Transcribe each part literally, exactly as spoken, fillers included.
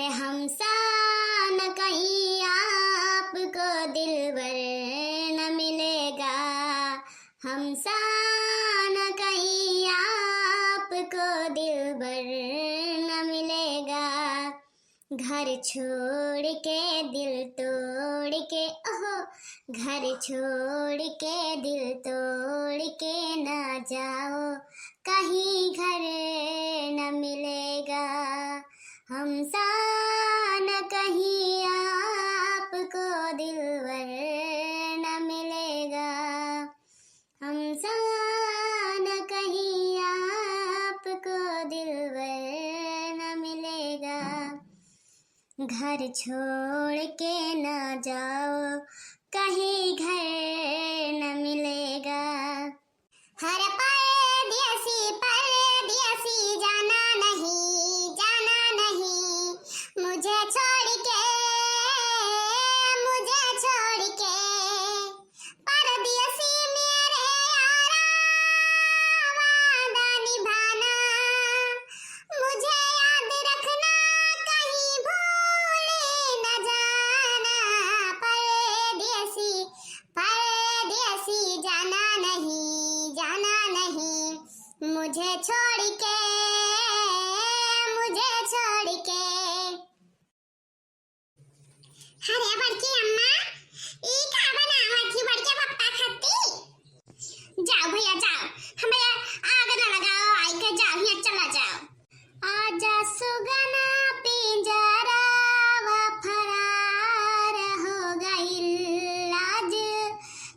हमसा न कहीं आपको दिलबर न मिलेगा, हमसा न कहीं आपको दिलबर न मिलेगा। घर छोड़ के, दिल तोड़ के, ओहो, घर छोड़ के, दिल तोड़ के ना जाओ, कहीं घर न मिलेगा। हमसा न कहीं आपको दिलबर न मिलेगा, हमसा न कहीं आपको दिलबर न मिलेगा। घर छोड़ के ना जाओ, कहीं घर न मिलेगा। हर परदेसी, परदेसी, जाना नहीं, जाना नहीं, मुझे छोड़ के, मुझे छोड़ के। परदेसी मेरे यारा, वादा निभाना, मुझे याद रखना, कहीं भूल न जाना। परदेसी, परदेसी, जाना नहीं, जाना नहीं, मुझे छोड़ के, मुझे छोड़ के। अरे बड़की अम्मा, ई का बनावत ही बड़के पप्पा खाती? जाओ भैया जाओ, हमरा आग न लगाओ, आई के जाओ, हियाँ चला जाओ। आजा सुगना पिंजरावा फरार हो गइल, आज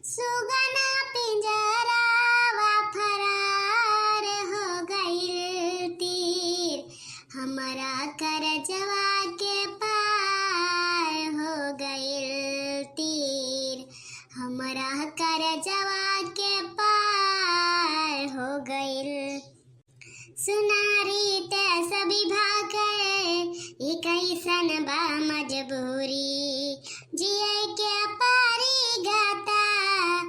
सुगना पिंजरावा फरार हो गइल। तीर हमरा करजवा के पार हो गइल, तीर हमरा करजवा के पार हो गइल। सुनारी ते सभी भाकर, ई कैसन बा मजबूरी, जिए के पारी गाता,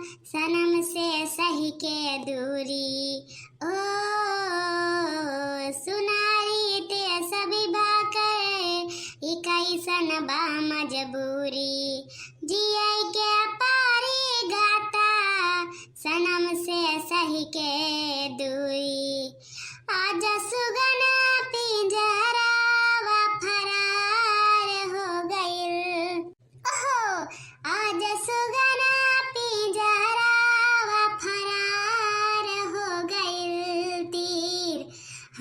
सनम से सही के दूरी। ओ सुनारी ते सभी भाकर, ई कैसन बा मजबूरी, जिए के पारी गाता, सनम से सही के दूरी। आज सुगना पिंजरावा फरार हो गइल। ओहो, आज सुगना पिंजरावा फरार हो गइल। तीर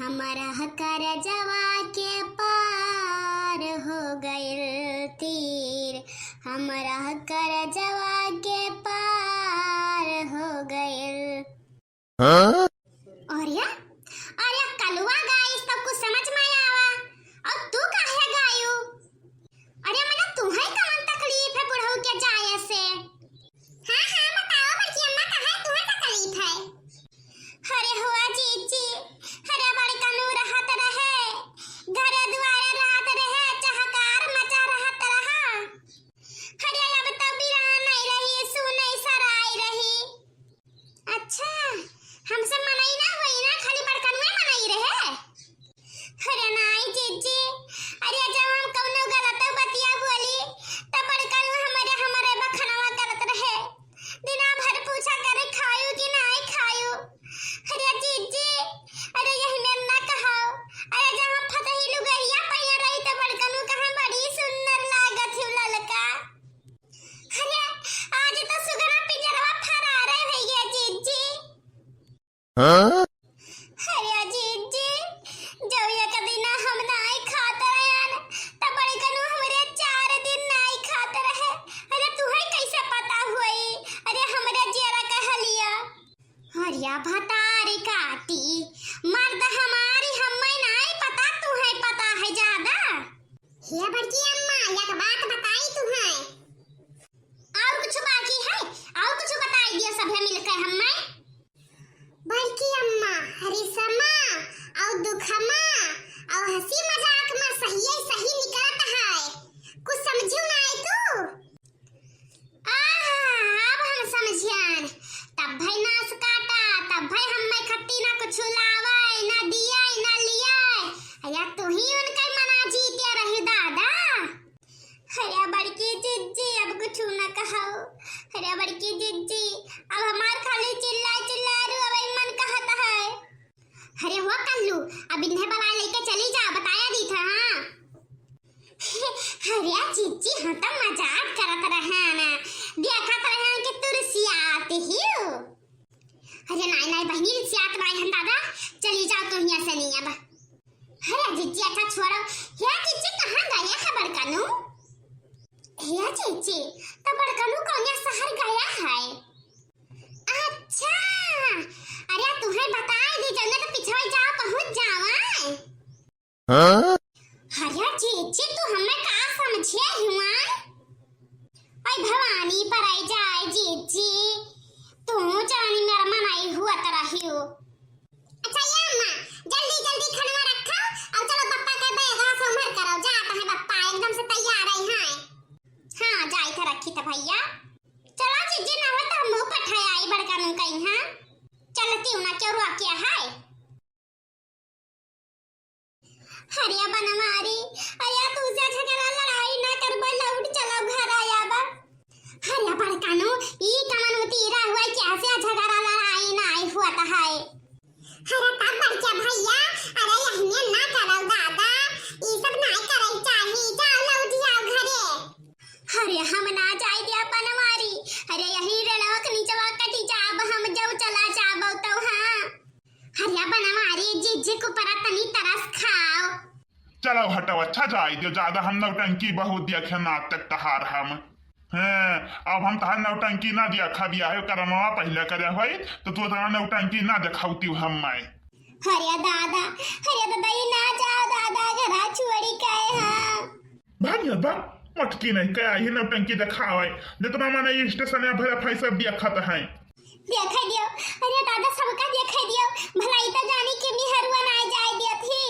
हमरा करजवा के पार हो गइल, तीर हमरा करजवा के पार हो गइल। हाँ? अरे, अरे, कलुआ गाइस तब कुछ समझ में आवा, और तू काहे गायू? अरे, मने तुम्हें कौन तकलीफ है बुढ़ऊ के जाए से? हाँ, हाँ, बताओ बड़की अम्मा, काहे तुम्हें तकलीफ है? अरे हुआ जीजी, अरे बड़कनू रहत रहे, घरे दुआरे रहत रहे, चहकार मचा रहत रहा। अरे अब तो बिरान नहीं रही, सुनई सराई रही। अच्छा, हमसे मनई ना होई ना, खाली बड़कनुए मनई रहे। अरे नाई जीजी, अरे जब हम कौनो गलत बतिया बोली, तब बड़कनू हमरे, हमरे बखनवा करत रहे। दिना भर पूछा करे, "खायू कि नाई खायू?" अरे जीजी, अरे यही में ना कहाओ। अरे जब हम फतही लुगरिया पहिया रही, तब बड़कनू कहाँ बड़ी सुंदर लागत ही ललका। अरे आज तो सुगना पिंजरवा फरार है भैया जीजी। हाँ? अरे जीजी, जब एक दिन हम नाई खात रहन, तब बड़कनू हमरे चार दिन नाई खात रहे। अरे तुहैं कैसे पता होई? अरे हमरे जियरा के हलिया। अरे भतारी काटी, मर्द हमारी हम्मै नाई पता, तुहैं पता है ज्यादा। हे बड़की अम्मा, एक बात बताई तुहैं। और कुछ बाकी है? और कुछ बताई दियो सभे मिलके हम्मै। बड़की अम्मा, रिसमा और दुखमा और हंसी मजाक में सही सही निकलत है। कुछ समझू ना है तू? आहा, अब हम समझियान। तब भाई नास काटा, तब भाई हम्मै खत्ती ना कुछ लावे, ना दिए, ना लिए। या तू ही उनके मना जीते रही दादा। हो कल्लू, अब इन्हें बलाए लेके चली जा, बताया दी था, हाँ। अरे जिज्जी, हम तो मजाक करत रहे ना, देखत रहे कि तू रिसियात ही हो। अरे नाई, नाई बहिनी, रिसियात नाई हम दादा, चली जाओ तुम यहाँ से नहीं अब। अरे जिज्जी, अच्छा छोड़ो। हे जिज्जी, कहाँ गया है बड़कनू? हे जिज्जी, तो बड़कनू कौन शहर गया है? अच्छा, अरे तुम्हें बताए दी, जौने तो पिछवा जाओ, पहुँच जावा। हाँ? अरे जिज्जी, तू हमें का समझे हुआ? आई भवानी पर आई जाए जिज्जी, तू जानी मेरा मन आई हुआ तरह ही हो। अच्छा ये अम्मा, जल्दी जल्दी खनवा रखो और चलो पप्पा के बैगवा से उमर करो, जात है पप्पा एकदम से तैयार है। हाँ, हाँ जाई था रखी था भैया। चलो जिज्जी, ना हो तो हम मुँह पठाए आई बड़कनू कहीं, हाँ चलती हूँ ना, क्यों रुआ क्या है। हरिया बनवारी, अया तू से झगड़ा लड़ाई ना करबो, लौट चलो घर आया बा। हरिया बड़कानू, ई कमन उतीरा हुआ, कैसे झगड़ा लड़ाई ना आई हुआ त है। अरे तब बड़का भैया, अरे यहने ना करो दादा, ई सब ना करे चाही, जाओ लौट जाओ घरे। अरे हम ना जाए दिया बनवारी, अरे यही रेलवा के नीचवा कटी जाब, हम जाऊ चला जाबो तो हाँ। हरिया बनवारी जिज्जी को परा तनी तरस खाओ। चलो हटो, अच्छा जाए दियो, ज्यादा हम नौटंकी बहुत देखे ना आज तक तहार हम। हैं, अब हम तहार नौटंकी ना देखा, बियाह करमवा पहले करे होई, तो तू तहार नौटंकी ना देखाउती हम मैं। हरिया दादा, हरिया दादा, ये ना जाओ दादा, घरा छोड़ी के हाँ। भाग यहाँ, भाग, मटकी नहीं, क्या ये नौटंकी देखावे, जितना माने ये स्टेशन है, भला भाई सब देखत हैं। देखे दियो, अरे दादा, सबका देखे दियो, भला ई त जानी कि मिहरुआ ना जाए दियत ही।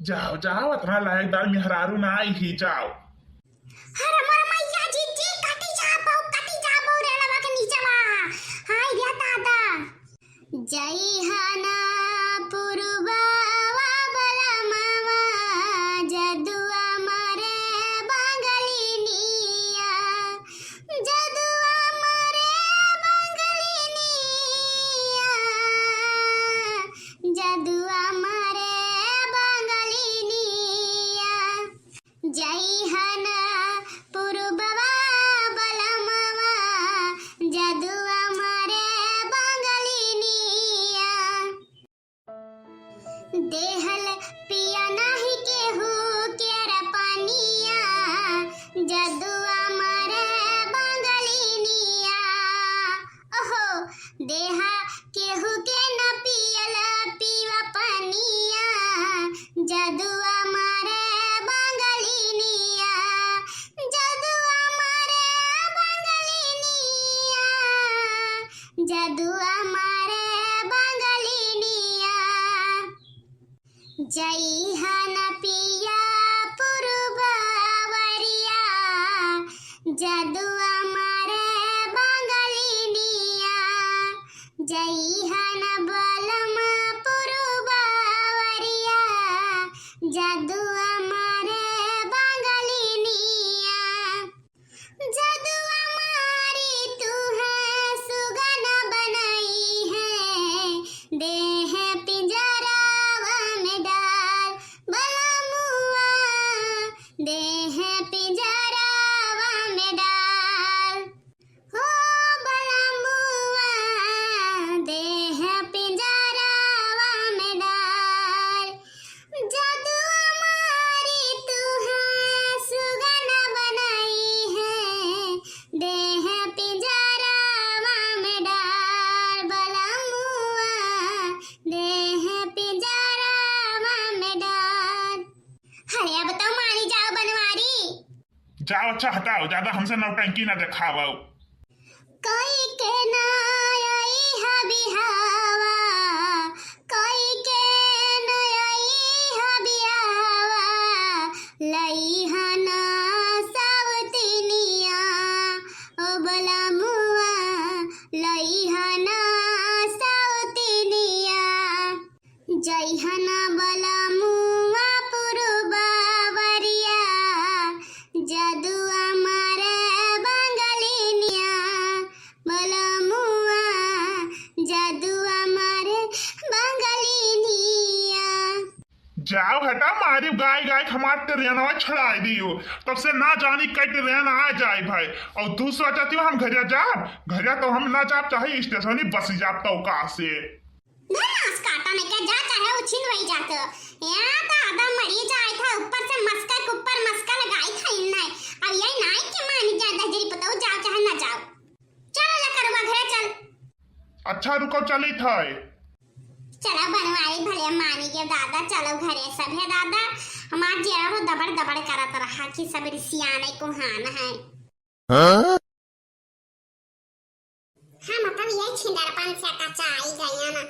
जाओ, जाओ, इतना लायकदार मिहरारू ना आई ही, जाओ। अरे मोर मैया जी, जी, कटी जाबो, कटी जाबो, रेलवा के नीचवा। हाय रे दादा। जइहना पुरुबवा बलमवा, जदुआ मारे बंगलिनिया, जदुआ मारे बंगलिनिया, जदुआ मारे बंगलिनिया। जइहना पुरुबवा बलमवा, जदुआ मारे बंगलिनिया। देहल पिया नाही केहू के रपनिया, जदुआ मारे बंगलिनिया। ओहो, देहा केहू के न पियल पीवा पनिया, जदुआ मारे बंगलिनिया, जदुआ मारे बंगलिनिया, जदुआ मारे बंगलिनिया। जइहन पिया पुरुबवरिया, जदुआ मारे बंगलिनिया। जइहन बलमा पुरुबवरिया, जदुआ मारे बंगलिनिया। जदुआ मारी तुहैं सुगन बनइहैं, देहैं पिंजरावा में डाल बलमुआ, देहैं पिंजरावा में डाल। हो बलमुआ, देहैं पिंजरावा में डाल। जदुआ मारी तुहैं सुगन बनइहैं, देहैं पिंजरावा में डाल बलमुआ, देहैं पिंजरावा में डाल। अरे अब तो मानी जाओ बनवारी। जाओ, अच्छा हटाओ, ज्यादा हमसे नौटंकी ना देखावो। कई के ना आई हा बिहावा, कई के ना आई हा बिहावा, लइहन सवतिनिया, ओ बलमुआ, लइहन सवतिनिया। जइहन बलमुआ पुरुबवरिया, जदुआ मारे बंगलिनिया। जाओ हटा, मारी गाय गाय हमार ट्रेनवा छड़ाई दियो। तब से ना जानी कई ट्रेन आ जाए भाई। और तू सोचती हो हम घरिया जाब? घरिया तो हम ना जाब, चाहे स्टेशन ही बसी जाब तो का से। धनास काटा ने के जा, चाहे उछिन वही जात। यहाँ तो आदम मरी जाए था, ऊपर से मस्का के ऊपर मस्का लगाई था इन्हें। अब यही नाई के मानी जाए दहजरी पताऊ, जाओ चाहे ना जाओ। चलो लकड़ुआ घरे चल। अच्छा रुको, चली था। चलो बनवारी भले मानी के दादा, चलो घरे सब है दादा। हमार जेरा हो दबड़ दबड़ करत रहा कि सब रिसियाने को हान है। हाँ? हाँ, मतलब यही छिंदरपन से कचाई गया ना।